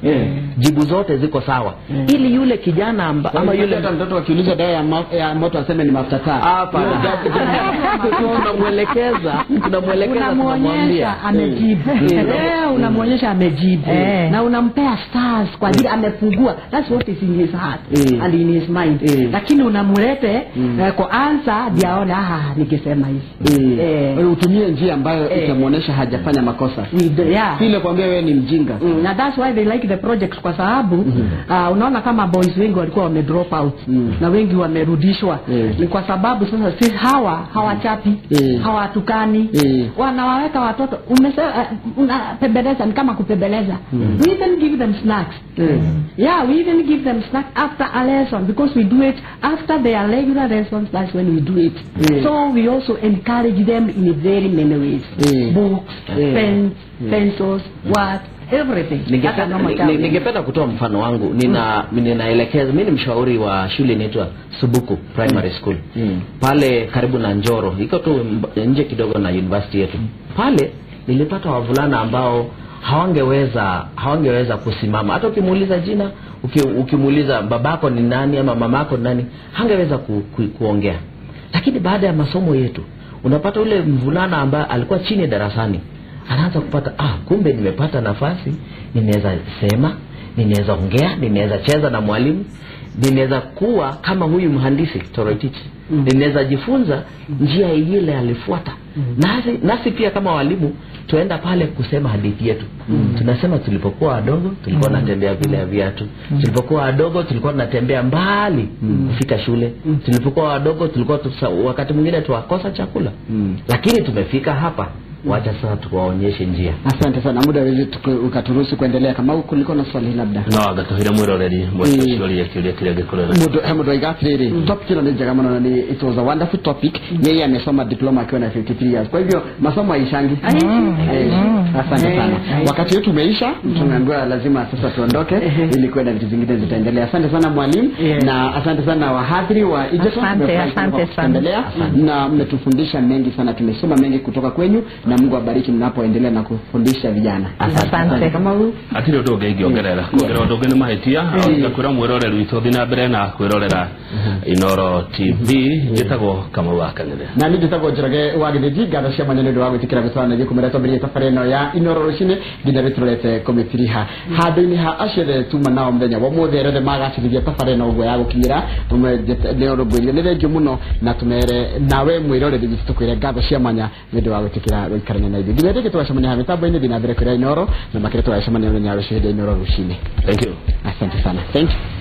[SPEAKER 3] Jibu zote ziko sawa. Ili yule kijana ama yule
[SPEAKER 1] mtoto akiuliza dawa ya moto aseme ni mafuta taa.
[SPEAKER 3] Hapana. Tunamwelekeza, tunamwambia
[SPEAKER 2] amejibu. Unamwonyesha amejibu. Na unampea stars kwa ajili amefungua. That's what is in his heart and in his mind. Lakini unamlete kwa answer ndio aone ningesema hivi.
[SPEAKER 1] Utumie njia ambayo itamuonesha hajafanya makosa. Sile kwambia wewe ni mjinga.
[SPEAKER 2] Na that's why they like the projects kwa sababu unaona kama boys wengi walikuwa wame drop out na wengi wamerudishwa. Ni kwa sababu sasa si hawa hawachapi, hawatukani, wanawaweka watoto unapembeleza, ni kama kupembeleza. We even give them snacks. Yeah, we even give them snacks after a lesson because we do it after their regular lessons. That's when we do it. So we also encourage them in very many ways. Books, pens, pencils, what, everything.
[SPEAKER 3] Ningependa kutoa mfano wangu. Ninaelekeza, mimi ni mshauri wa shule inaitwa Subuku Primary School. Pale karibu na Njoro, iko tu nje kidogo na university yetu. Pale nilipata wavulana ambao hawangeweza kusimama. Hata ukimuuliza jina, ukimuuliza babako ni nani ama mamako ni nani, hangeweza kuongea. Lakini baada ya masomo yetu, unapata ule mvulana ambaye alikuwa chini darasani anaanza kupata, kumbe nimepata nafasi, ninaweza sema, ninaweza ongea, ninaweza cheza na mwalimu, ninaweza kuwa kama huyu mhandisi Toroitich. Ninaweza jifunza njia ile alifuata. Nasi pia kama walimu tuenda pale kusema hadithi yetu. Tunasema tulipokuwa wadogo tulikuwa tunatembea bila viatu. Tulipokuwa wadogo tulikuwa tunatembea mbali kufika shule. Tulipokuwa wadogo tulikuwa wakati mwingine tuwakosa chakula. Lakini tumefika hapa. Wacha sasa tuwaonyeshe njia.
[SPEAKER 1] Asante sana, muda wewe ukaturuhusu kuendelea. Kama kulikuwa na swali labda.
[SPEAKER 5] No, gatuhira mwiroreri mweciori kiuria kiria gikorera.
[SPEAKER 1] Mundu aiga atiriri, topic ino ni njega muno, ni it was a wonderful topic. Yeye amesoma diploma akiwa na 53 years. Kwa hivyo masomo haishangi. Asante sana. Wakati wetu umeisha, tumeambiwa lazima sasa tuondoke ili kwenda vitu zingine zitaendelea. Asante sana mwalimu na asante sana wahadhiri wa Egerton.
[SPEAKER 4] Asante sana.
[SPEAKER 1] Na mmetufundisha mengi sana, tumesoma mengi kutoka kwenyu. Na Mungu abariki mnapoendelea na kufundisha vijana.
[SPEAKER 4] Asante.
[SPEAKER 1] Kama huyu
[SPEAKER 5] atiri undu ungi ingiongerera kuongerera undu ungi ni mahitia ngakwira mwiroreri witũ thi na mbere na kwirorera Inooro TV. Njĩtagwo Kamau wa Kang'ethe.
[SPEAKER 1] Na niĩ njĩtagwo Njoroge wa Gĩthĩnji. Ngatho cia mwanya nĩ ũndũ wa gwĩtĩkĩra gũtwarana ithuĩ kumĩra twambĩrĩrie thabarĩ ĩno ya Inooro rũcinĩ nginya rĩtũrorete kũmĩtiriha. Handũ-inĩ ha acio othe tuma nao mũthenya wa ũmũthĩ, arĩa othe magacĩrithia thabarĩ ĩno ũguo ya gũkinyĩra nĩ ũndũ ngwĩrire nĩ thengiũ mũno, na tũmere nawe mwĩroreri witũ tũkwĩre ngatho cia mwanya nĩ ũndũ wa gwĩtĩkĩra gũikarania na ithuĩ. Nginya rĩngĩ tũgacemania mĩtambo-inĩ, thiĩ na mbere kwĩra Inooro na makĩria tũgacemania mũthenya wa rũciũ hĩndĩ ya Inooro rũcinĩ.
[SPEAKER 5] Thank you.
[SPEAKER 1] Asante sana. Thank you.